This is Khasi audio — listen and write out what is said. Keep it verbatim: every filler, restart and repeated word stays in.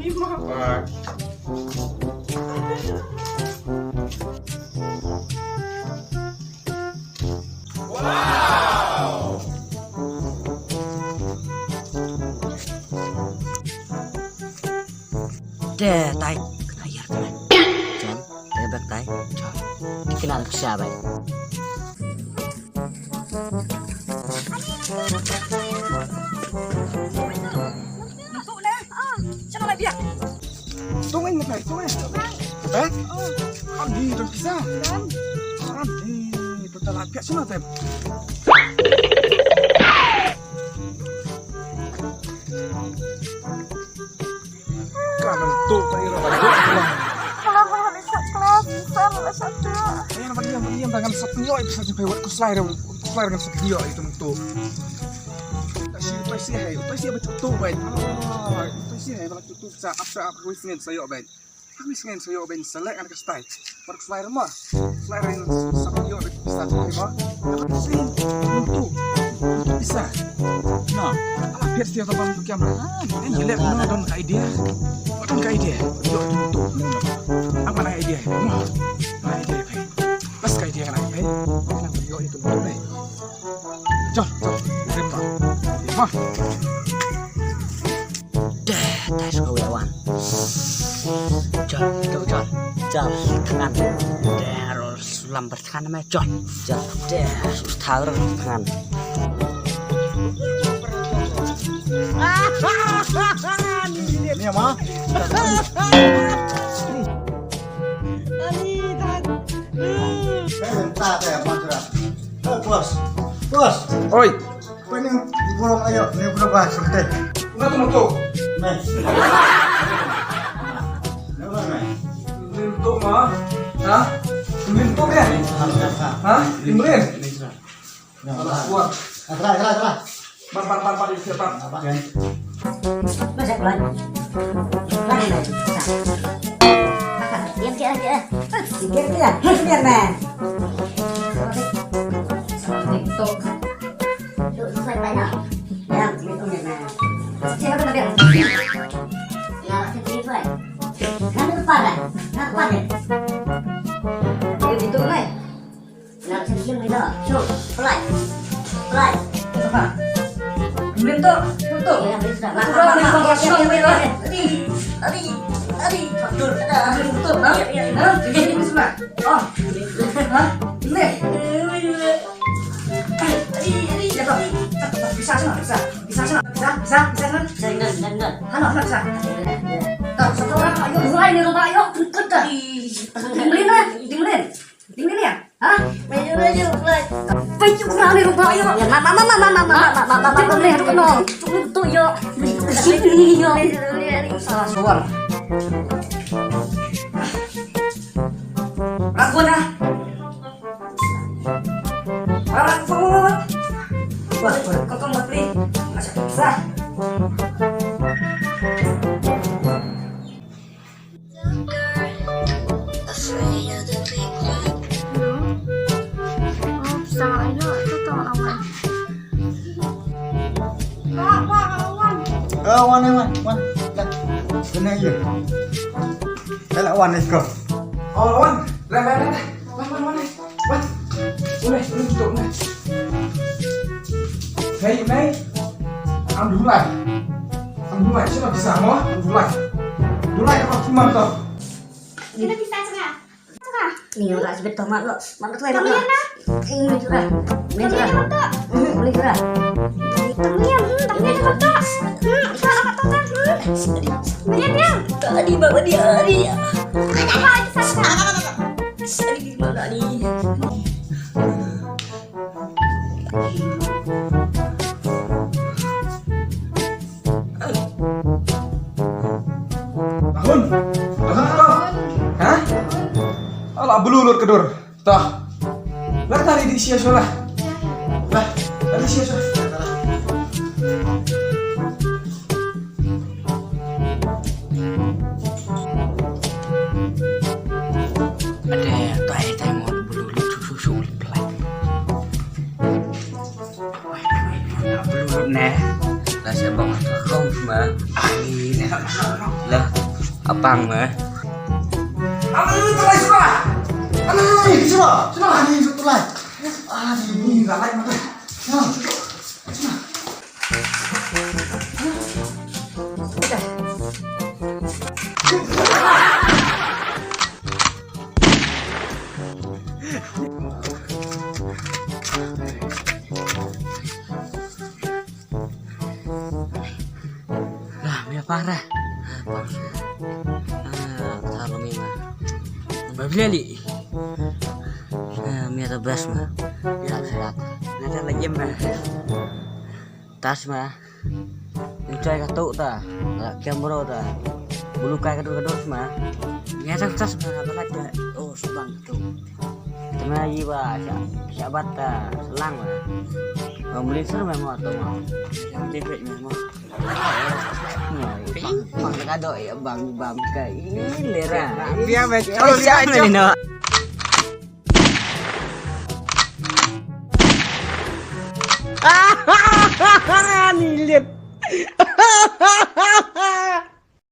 Bye. Te tai, kena yar kena. Jon, te bek tai. Jon, kena pisa bai. Tong in, tong in. Eh? Andi, don pisa. Andi, don ta la pia sino tem. Ka nang tu ka ira ba duk la. Keluar dari sat kelas, besar lah satu. Ayo, nampak diam, diam, dengan satu yo, bisa sampai buat kuslai, kuslai dengan satu yo itu tu. Kasi utai si hai, utai si ba tu bai. Ah, utai si hai ba tu sa ap sa ap wis ngen sayo bai. Wis ngen sayo bai selek anak stai. Buat kuslai rumah. Kuslai ring sa yo bai sa tu bai ba. Sing tu. Tu bisa. Na, ala pet stia tabang tu kiam. Ah, ni lek na don ka idea. Don ka idea. Yo tu tu. Apa na idea? Na idea bai. Pas ka idea na bai. Yo itu tu bai. Jom, jom. Terima. Terima. Deh, deh, suka wei wan. Jol, tu jol. Jol, tangan. Deh, rol sulam bertangan nama jol. Jol, deh, sus taur tangan. Ni apa? Ani, dah. Minta teh, apa, Jura? Eh, bos. Bos. Oi. Apa ni burung ayo, ni burung bah, seperti. Enggak tu motor. Nih. Enggak, nih. Lintuk mah. Hah? Lintuk ya? Hah? Imrin. Salah kuat. Try, try, try. Bar, bar, bar, bar, bar, bar. Apa? Masuk, Bang. Bang, Bang. Diam, diam, diam. Diam, diam. Diam, man. Tuh, tuh, tuh, tuh. Yang, itu, man. Siapa tuh, Bang? Ya, waktu itu, Bang. Nanti lupa, Bang. Nanti lupa, Bang. Diam, itu, Bang. Nak sing sing ni dah. Shu, fly. Fly. Apa? Belum tu, belum tu. Ya, belum sudah. Aku dah ni kau kosong ni lah. Adi, adi, adi. Betul. Ada betul, ha? Ya, ya, ya. Ha? Ini, ini semua. Oh. Ha? Ini. Adi, adi. Ya, tak. Bisa sana, bisa. Bisa sana. Bisa, bisa, bisa sana. Bisa, bisa, bisa, bisa. Hana, hana, bisa. Tak, satu orang, ayo, dua ini, ayo. Ikut dah. Di melin lah, di melin. Tinggal ni ya? Ha? Maju, maju, fly. Paju kurang ni rupa ayo. Ya, ma, ma, ma, ma. Cuma tu ya. Sini ya. Salah suara. Ragu dah. Ragu. Wah, kau kau mati. Macam susah. Eh, wan, eh, wan, wan. Lah. Kena ya. Eh, lah, wan, let's go. Oh, wan. Lah, lah, lah, lah. Wan, wan, wan, wan. Wan. Boleh, boleh tutup, boleh. Hei, mei. Alhamdulillah. Alhamdulillah, sino bisa mo? Alhamdulillah. Alhamdulillah, apa cuma tu? Kita bisa tengah. Tengah. Ni orang sebet tomat lo. Mana tu? Kami yang dah. Ini juga. Ini juga. Ini juga. Kami yang, hmm, kami yang betul. Hmm, itu apa tu kan? Hmm. Dia, dia. Tadi bawa dia, dia. Apa lagi sana? Tadi di mana ni? Bangun. Bangun kau. Hah? Alah, bulu lut kedur. Tah. Lah, tadi di sia solah. Lah, tadi sia solah. Ade, tai, tai, mo bulu lut, su, su, su, plak. Bulu lut ne. Lah, siapa nggak tahu, mah. Lah, apang mah. Aduh, tulai sudah. Aduh, sudah, sudah, ini sudah tulai. Aduh, ini galak mata. Nah, sudah. Lah, mia para. Ah, para. Ah, taro mi ma. Ba blia li. Ah, mia ta bas ma. Ya, ya. Na ta la jem ma. Tas ma. Enjoy ka tu ta. La kem bro ta. Bulu kai ka tu ka tu ma. Mia ta tas ma, ba la ta. Oh, subang tu. Tengah ji ba, sya-, syabat ta, selang ba. Bang beli ser memang tu ma. Yang tepek memang. Pang, pang, kado ya, bang, bang, ka ini lera. Biar baca, biar baca. Ni lihat.